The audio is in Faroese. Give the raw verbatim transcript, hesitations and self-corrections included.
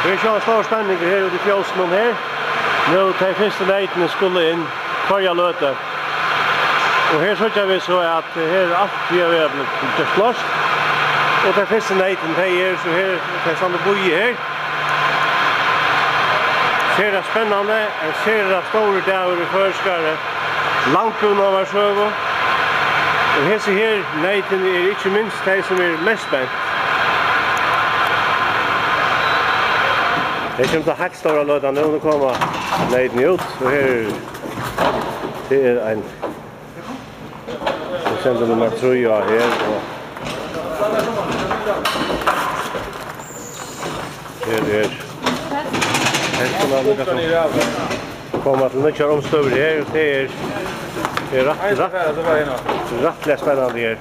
Her er sjálvur stórur spenningur her úti í fjósinum her. Nú, tey fyrstu neytini skulu inn hvørja løtu. Og her síggja vit so, at her er alt við at vera blivið gjørt klárt. Og tey fyrstu neytini, tey eru so her, tey standa og bíða her. Sera spennandi, ein sera stórur dagur í føroyskari landbúnaðarsøgu. Og hesi her neytini eru ikki minst tey, sum eru mest spent. Her kemur tað heilt stóra løtan nú, nú koma neytini út, og her er, tað er ein, so stendur nummar trý á her, og her er hesturnar líka sum koma til nýggjar umstøður her, og tað er, tað er rætt, rætt, rættiliga spennandi her.